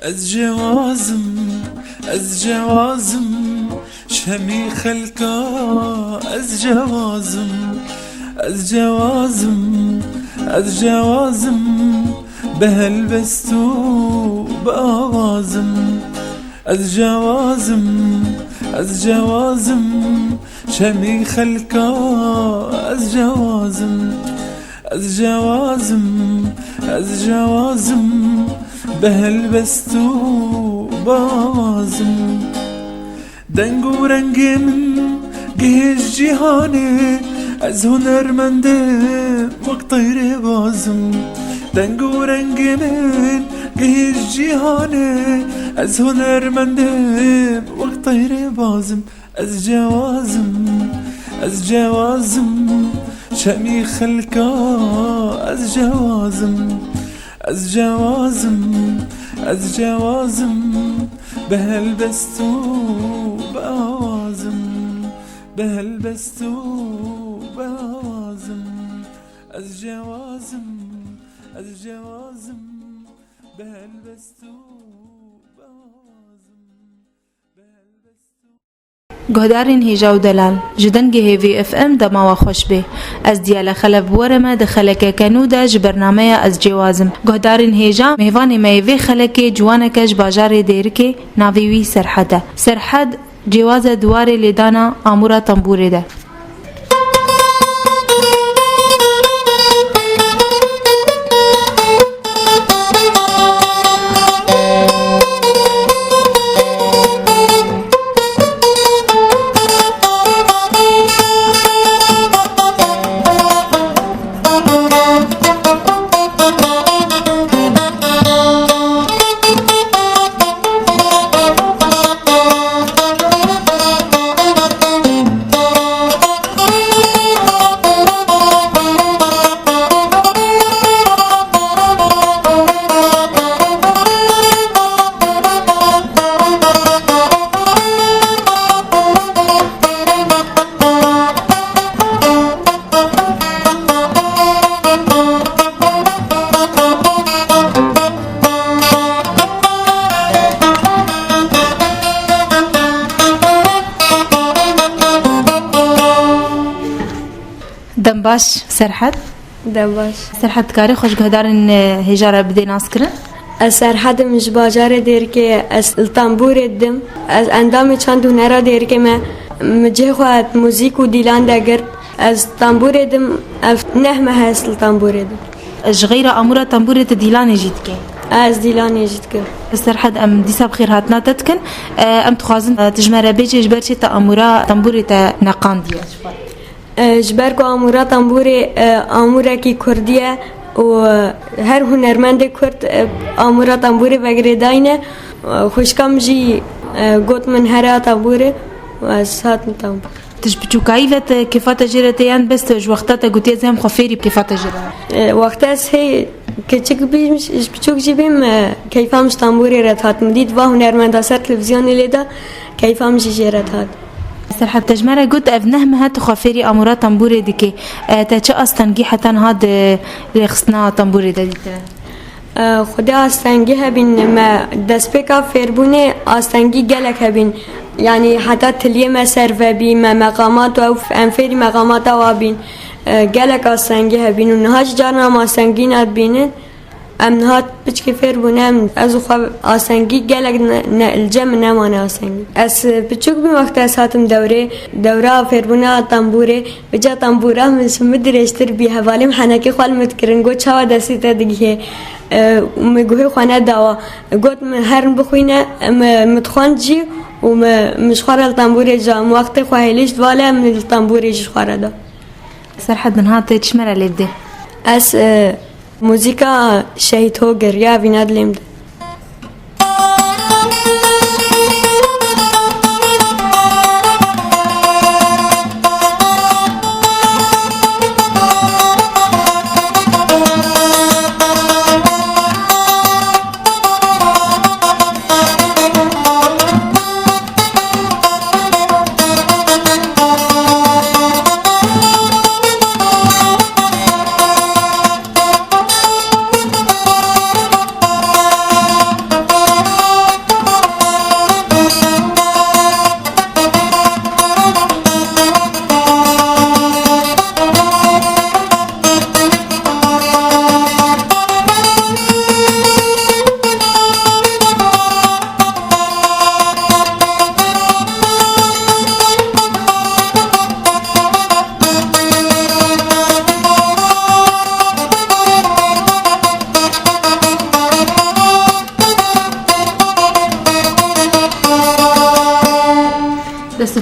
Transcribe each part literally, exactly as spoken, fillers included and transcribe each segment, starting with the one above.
Ez cewazim, ez cewazim, şemî xelka ez cewazim, ez cewazim, ez cewazim, bi helbest û bi awazim. Ez cewazim, ez cewazim, şemî xelka ez cewazim. Ez cewazim, ez cewazim, bi helbest û bi awazim. Deng û rengê min gihêj cîhanê, ez hunermendim wek teyrê bazim. Deng û rengê min gihêj cîhanê, ez hunermendim wek teyrê bazim. Ez cewazim, ez cewazim, şemî xelka ez cewazim. Ez cewazim, ez cewazim, bi helbest û bi awazim, bi helbest û bi awazim. Ez cewazim, ez cewazim, bi helbest û bi awazim. Guhdarên hêja û delal, ji dengê hêvî F M dema we xweş bê. Ez Diyale Xelef bi we re me di xelekeke nû de ji bernameya Ez Cêwaz im. Guhdarên hêja, mêvanê me yê vê xelekê ciwaneke ji bajarê Dêrikê, navê wî Serhed e. Serhed cêwaz e di warê lêdana amûra tembûrê de. Dem baş, Serhed. Dem baş. Serhed, dikarî xwe ji guhdarên, e, hêja re bidê naskirin? Ez Serhed im, ji bajarê Dêrikê, ez li tembûrê didim. Ez endamê çand û hunera Dêrikê me. Min cihê xwe muzîk û dîlan de girt. Ez tembûrê dim, ev neh meh ez li tembûrê dim. Ji xeyra amûra tembûrê tu dîlanê jî dikî? Ez dîlanê jî dikim. Serhed, em dîsa bi xêrhatina te dikin. E, em dixwazin, e, tu ji me re bêjê ji ber çi te amûra tembûrê te neqandiye? E, ji ber ku amûra tembûrê, e, amûrekî kurdî ye û, e, her hunermendê kurd, e, amûra tembûrê vegirêdayî ne. E, xwişka min jî, e, got min here tembûrê û ez hatim tembûr. Tu ji piçûkayî ve te kêfa te jê re tê yan bes tu ji wexta te gotiye ez ê em xwe fêrî kêfa te jê re? E, wexta ez hê keçik bîm, ji piçûk jî bîm, e, keyfa min ji tembûrê re dihat. Min dît va hunermenda ser televîzyonê lê da, keyfa min jî jê re dihat. Serhed, te ji me re got ev neh meh e tu xwe fêrî amûra tembûrê dikî. E, te çi astengî heta niha di rêxistina tembûrê de dîtine? E, Xwedê astengî hebîn, me destpêka fêrbûnê astengî gelek hebîn. Yanî heta tiliyê me ser vebî, me meqamat û ew, em fêrî meqamata wa bîn. E, gelek astengî hebîn û niha jî carna em astengî nadibînin. Em niha piçkê fêr bûne, em, ez û xwe astengî gelek ne, ne, li cem min nemane astengî. Ez, e, piçûk bîm wexta ez hatim dewrê, dewra fêrbûna tembûrê, vêca tembûra min ji min dirêjtir bî, hevalê min henekê xwe li min dikirin, got, "Çawa destê te digihê?" E, min guhê xwe nedawa. Got, "Min herin bixwîne." Min, min dixwend jî û min, min ji xwe re li tembûrê ca. Min wextê xwe hêlîşt vale, min li tembûrê jî ji xwe re da. Serhed, niha tu çi me re lê bidê? Ez, e, muzîka Şehîd Hogir ya vîna dilê min de.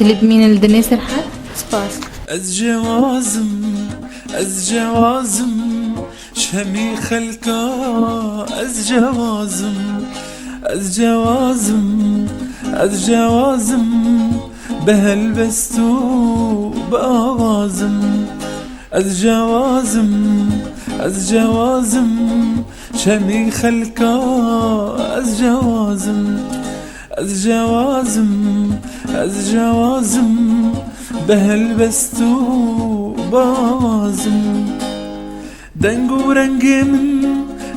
Klîp mînin li dinê Serhat. Spas. Ez cewazim, ez cewazim, şemî xelka ez cewazim. Ez cewazim, ez cewazim, bi helbest û bi awazim. Ez cewazim, ez cewazim, şemî xelka ez cewazim. Ez cewazim, ez cewazim, bi helbest û bi awazim. Deng û rengê min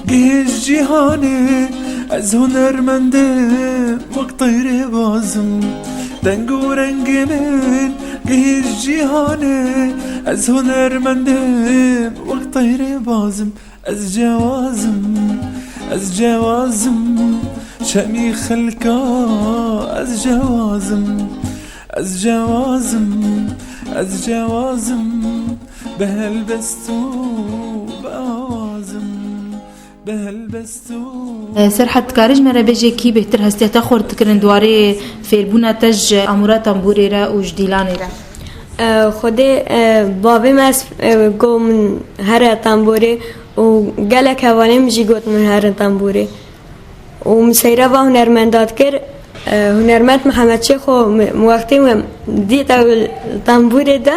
gihêj cîhanê, ez hunermendê wek teyrê bazim. Deng û rengê min gihêj cîhanê, ez hunermendê wek teyrê bazim. Ez cewazim, ez cewazim, şemî xelka ez cewazim. Ez cewazim, ez cewazim, bi helbest û bi awazim, bi helbest û Serhat, dikarî ji me re bêjê kî bêhtir hestiyeta xwe dikirin di warê fêrbûna te ji amûra tembûrê re û ji dîlanê re? E, Xwedê, e, bavê me ez, e, go min here tembûrê û gelek hevalên min jî got min herin tembûrê. Û min seyra va hunermenda dikir, e, hunermend Mihemed Şêxo mi, mi wextê min dît ew li tembûrê de,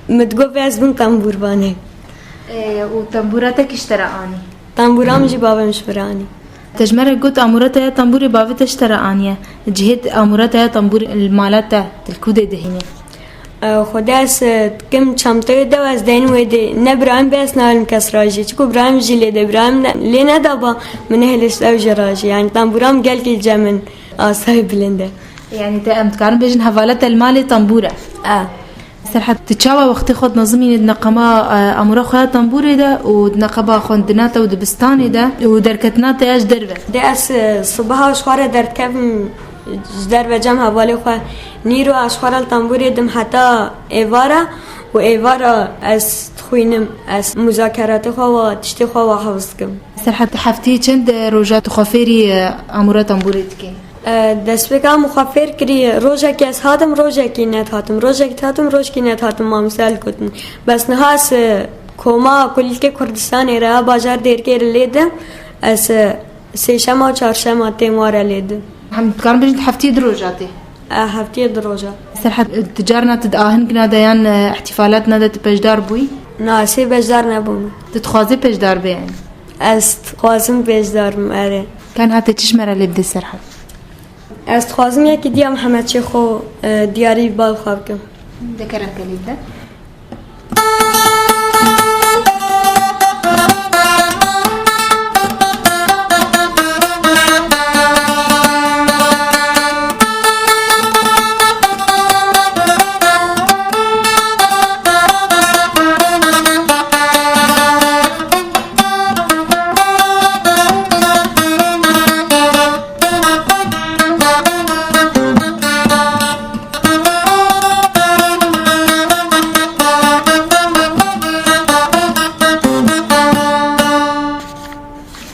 min digot vê ez bim tembûrvanê. E, û tembûra te kî ji te re anî? Tembûra min jî bavê min ji min re anî. Te ji me re got, amûra te ya tembûrê bavê te ji te re aniye. Cihê amûra te ya tembûrê li mala te, tu li ku dê dihînî? E, Xwedê ez, e, dikim çanteyê de û ez deynim wê dê. Ne birayê min bê ez nahelim kes re jî. Çiku birayê min jî lê dê. Birayê min ne, lê nedaba min nehêlişt ew jê re jî. Yanî tembûra min gelkî li cem min astayê bilind e. Yanî te em dikarin bêjin hevala te li malê tembûr e. E. Serhat, tu çawa wextê xwe dinezimînî di neqema, e, amûra xwe ya tembûrê de û di neqeba xwendina te û dibistanê de û derketina te ya ji derve? Dê ez, e, sibeha ji xwe re derdikevim ji derve cem hevalê xwe. Nîro ez xwe re li tembûrê dim heta êvara û êvara ez dixwînim. Ez muzakeratê xwe wa tiştê xwe wa hewz dikim. Serhat, heftiyê çend roja tu xwe fêrî, e, amûra tembûrê dikî? E, destpêka min xwe fêr kirî, rojekê ez hatim, rojekî nedihatim, rojekî dihatim, rojekî nedihatim, mamoste li gotin. Bes niha ez, e, koma kulîlkê Kurdistanê re, bajar Dêrikê re lê dim, ez, e, sêşema û çarşema têm ware lê dim. Hem dikarin bêjin heftiyê du roja tê? E, heftiyê du roja. Serhat, tu carna tu di ahingina de yan, e, îhtîfalatna de tu beşdar bûyî? Na, ez ê beşdar nebûme. Tu dixwazî beşdar bê yanî? Ez dixwazim beşdar bim, erê. Ka niha te çi ji me re lê bidî Serhat? Ez dixwazim yekî diya Mihemed Şêxo, e, diyarî bal xwe bikim. De kerem kelî bide.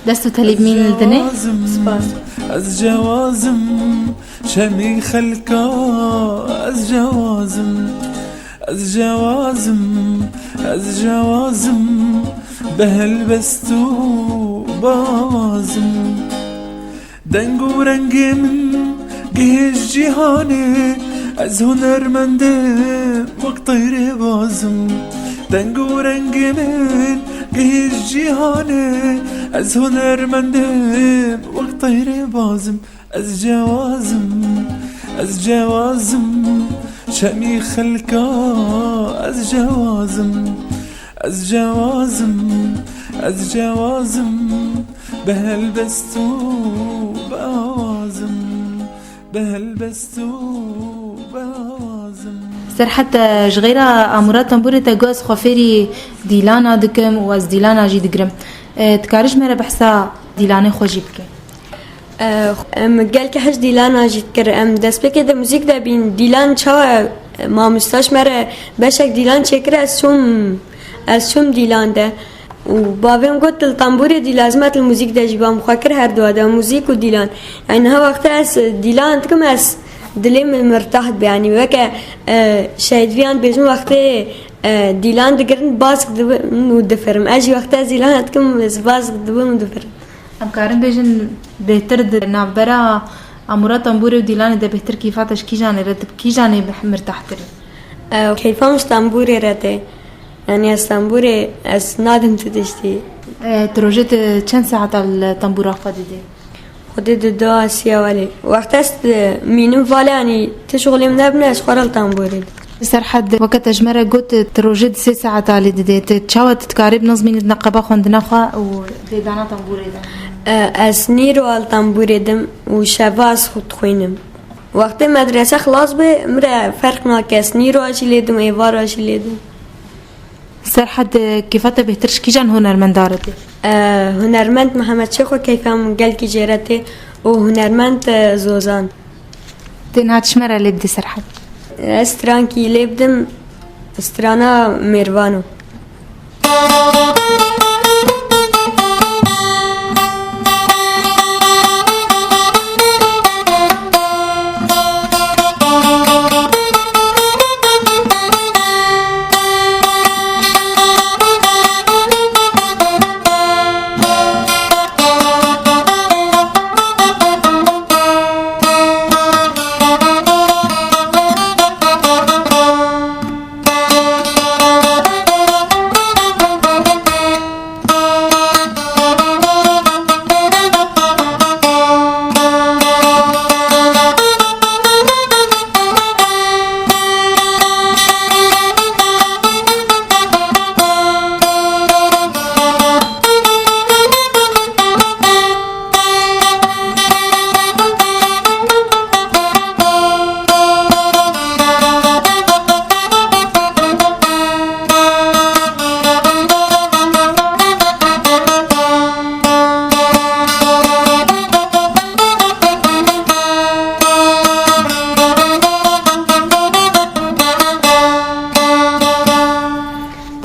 Dest û telî bimînin li dinê. Spas. Ez cewazim, şemî xelka ez cewazim. Ez cewazim, ez cewazim, bi helbest û bi awazim. Deng û rengê min gihêj cîhanê, ez hunermendê wek teyrê bazim. Deng û rengê min gihêj cîhanê, ez hunermendê wek teyrê bazim. Ez cewazim, ez cewazim, şemî xelka ez cewazim. Ez cewazim, ez cewazim, bi helbest û bi awazim, bi helbest û bi awazim. Serhet, ji xeyra amûra tembûrê te got ez xwe fêrî dîlana dikim û ez dîlana jî digirim. E, dikarî ji me re behsa dîlanê xwe jî bikî? E, em gelkî hej dîlana jî dikir. Em destpêkê de muzîk de bîn. Dîlan çawa, e, mamosta ji me re beşek dîlan çêkir, ez çûm, ez çûm dîlan de. Û bavê min got, "Tu li tembûrê dî, lazim e tu li muzîk de jî." Ba min xwe kir her dua de, muzîk û dîlan. Yani niha wexta ez dîlan dikim, ez Dilê min mirtah dibe, yanî weke, e, şehîdviyan dibêjin, wextê, e, dîlan digirin, bask dibim û difirim. Ez jî wextê ez dîlan dikim, ez bask dibim û difirim. Em karin bêjin bêhtir di navbera amûra tembûrê û dîlanê de bêhtir kîfa te ji kîjanê re, tu bi kîjanê bi-, mirtahtir î? E, keyfa min ji tembûrê re tê. Yanî ez tembûrê ez nadim ti tiştî. E, tu rojê tu çend saeta li tembûra xwe didê? Xwedê di du asiya welê. Wext ez, e, mînim valê, yanî ti şixulê min nebine, ez xwe re li tembûrê didim. Serhed, weke te ji me re got, tu rojê di sê saeta lê didê. Tu çawa tu dikarî bi nizmînî di neqeba xwendina xwe û lêdana tembûrê de? E, ez nîro li tembûrê dim û şeva ez xwe dixwînim. Wextê medrese xilas be, min re ferq nake, ez nîro jî lê dim, êvara jî lê dim. Serhed, kêfa te bêhtir ji kîjan hunermenda re tê? E, hunermend Mihemed Şêxo keyfa min gelkî jê re tê û hunermend, e, Zozan. Tu niha çi ji me re lê bidî Serhed? Ez strankî lê bidim, strana Mêrvano.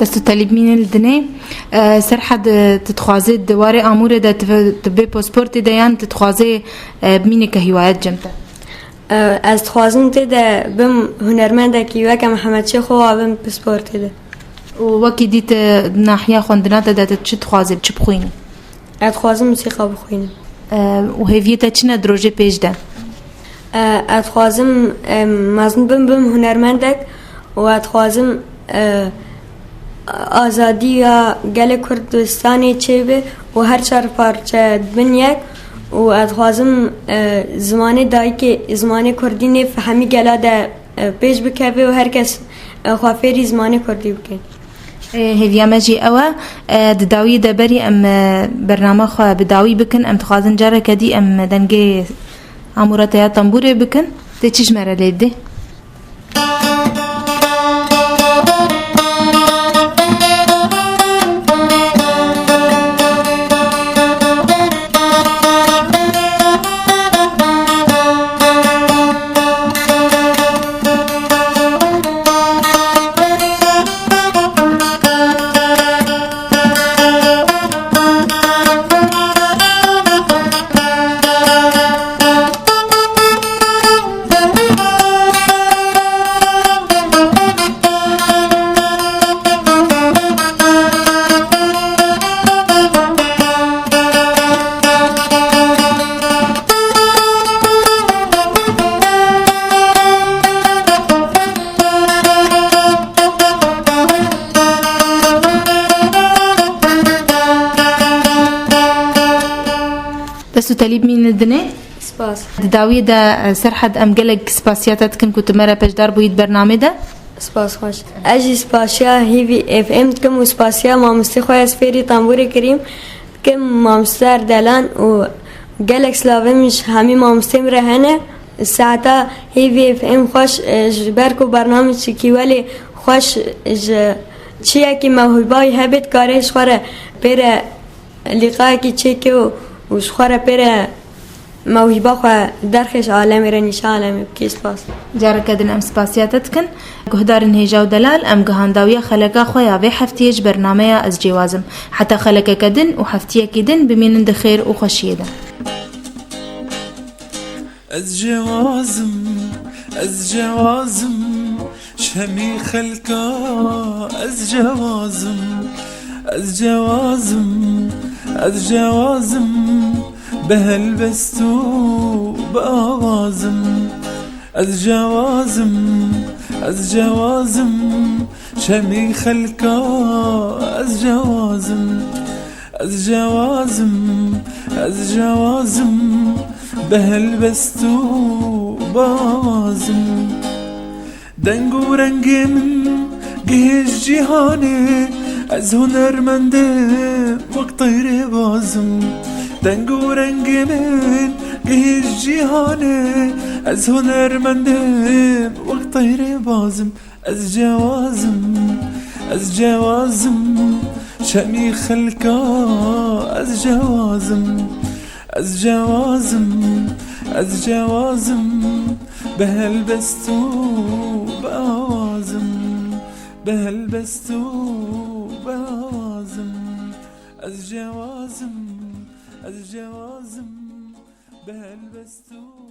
Dest û telî bimînin li dinê. E, Serhed, e, tu dixwazê di warê amûrê de tu, tu bê pasportê de yan tu dixwazê, e, bimînê ke hîwayet cem te? E, ez dixwazim tê de bim hunermendekî weke Mihemed Şêxo wa bim pasportê de. Û wekî dî tu di nahiya xwendina te de tu çi dixwazê, çi bixwînî? Ez dixwazim musîqa bixwînim. E, û hêviyê te çi ne di rojê pêş de? E, ez dixwazim, e, mezin bim, bim hunermendek û ez dixwazim, e, azadiya gelê Kurdistanê çêbe û her çar parçe bin yek û ez dixwazim, e, zimanê dayikê, zimanê kurdî nê hemî gela de, e, pêş bikeve û her kes, e, xwe fêrî zimanê kurdî bike. Ê, hêviya me jî ew e, e, di dawiyê de berî em, e, bername xwe bi dawî bikin, em dixwazin careke dî em dengê amûra te ya tembûrê bikin. Tê çi ji me re lê bidê? Dest û telî bimînin li dinê. Spas. Di dawiyê de, e, Serhed, em gelek spasiya te dikin ku tu me re beşdar bûyî di bernamê de. Spas xweş. Ez jî spasiya Hîvî F M dikim û spasiya mamostê xwe ez fêrî tembûrê kirîm dikim, mamoste Erdelan, û gelek silavê min ji hemî mamostê min re hene. Saeta Hîvî F M xweş, e, ji ber ku bernamê çikî welê xweş, ji çiyekî mewhîbayî hebe dikare ji xwe re pê re lîqayekî çêke û, û ji xwe re pê re mewhîba xwe derxê ji alemê re nîşan alemê bike. Spas. Careke din em spasiya te dikin. Guhdarên hêja û delal, em gihandawiya xeleka xwe ya vê heftiyê ji bernameya Ez Cêwaz im. Heta xelekeke din û heftiyekî din bimînin di xêr û xweşiyê de. Ez cêwaz im. Ez cewazim, şemî xelka, ez cewazim. Ez cewazim, ez cewazim, bi helbest û bi awazim. Ez cewazim, ez cewazim, şemî xelka, ez cewazim. Ez cewazim, ez cewazim, bi helbest û bi awazim. Deng û rengê min gihêj cîhanê, ez hunermendim wek teyrê bazim. Deng û rengê min gihêj cîhanê, ez hunermendim wek teyrê bazim. Ez cewazim, ez cewazim, şemî xelka, ez cewazim. Ez cewazim, ez cewazim, bi helbest û bi awazim. Bi helbest û bi awazim. Ez cewazim, ez cewazim, bi helbest û